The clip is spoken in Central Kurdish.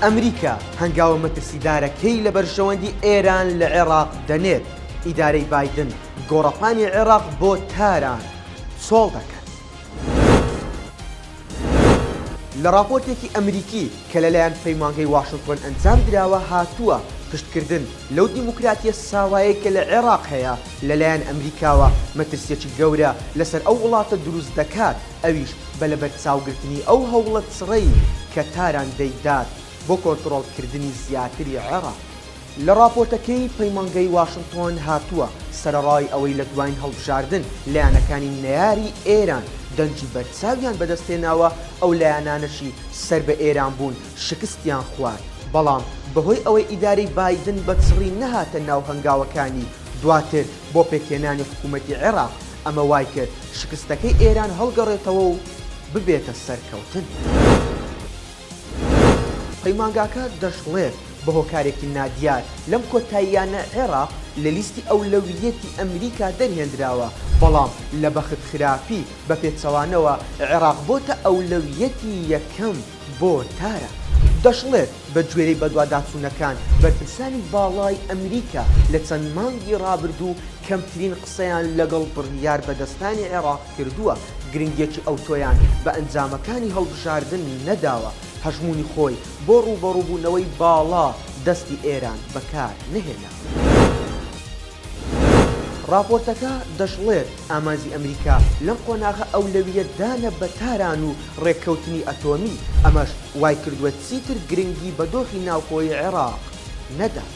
ئەمریکا هەنگاوە مەترسیدارەکەی لە بەرژەوەندی ئێران لە عێراق دەنێت، ئیدارەی بایدن گۆڕەپانی عێراق بۆ تاران چۆڵ دەکات. لە ڕاپۆرتێکی ئەمریکی کە لەلایەن پەیمانگەی واشنتۆن ئەنجام دراوە هاتووە، پشتکردن لەو دیموکراتییە ساوایەی کە لە عێراق هەیە لەلایەن ئەمریکاوە مەترسییەکی گەورە لەسەر ئەو وڵاتە دروست دەکات، ئەویش بە لەبەرچاوگرتنی ئەو هەوڵە چڕەی کە تاران دەیدات بۆ کۆنتڕۆڵکردنی زیاتری عێراق. لە ڕاپۆرتەکەی پەیمانگەی واشنتۆن هاتووە، سەرەڕای ئەوەی لە دواین هەڵبژاردن لایەنەکانی نەیاری ئێران دەنگی بەرچاویان بەدەستهێناوە، ئەو لایەنانەشی سەر بە ئێران بوون شکستیان خوارد، بەڵام بەهۆی ئەوەی ئیدارەی بایدن بە چڕی نەهاتە ناو هەنگاوەکانی دواتر بۆ پێکهێنانی حکوومەتی عێراق، ئەمە وایکرد شکستەکەی ئێران هەڵگەڕێتەوە و ببێتە سەرکەوتن. پەیمانگاکە دەشڵێت، بە هۆکارێکی نادیار لەم کۆتاییانە عێراق لە لیستی ئەولەوییەتی ئەمریکا دەرهێندراوە، بەڵام لە بەخت خراپی بە پێچەوانەوە عێراق بۆتە ئەولەوییەتی یەکەم بۆ تاران. دەشڵێت، بە گوێرەی بەدواداچوونەکان بەرپرسانی باڵای ئەمریکا لە چەند مانگی ڕابردوو کەمترین قسەیان لەگەڵ بڕیار بەدەستانی عێراق کردووە، گرنگیەکی ئەوتۆیان بە ئەنجامەکانی هەڵبژاردن نەداوە، هەژموونی خۆی بۆ ڕووبەڕووبوونەوەی باڵا دەستی ئێران بەکار نەهێناوە. ڕاپۆرتەکە دەشڵێت، ئامانجی ئەمریکا لەم قۆناغە ئەولەویەتدانە بە تاران و ڕێککەوتنی ئەتۆمی، ئەمەش وایکردووە چیتر گرنگی بە دۆخی ناوخۆیی عێراق نەدات.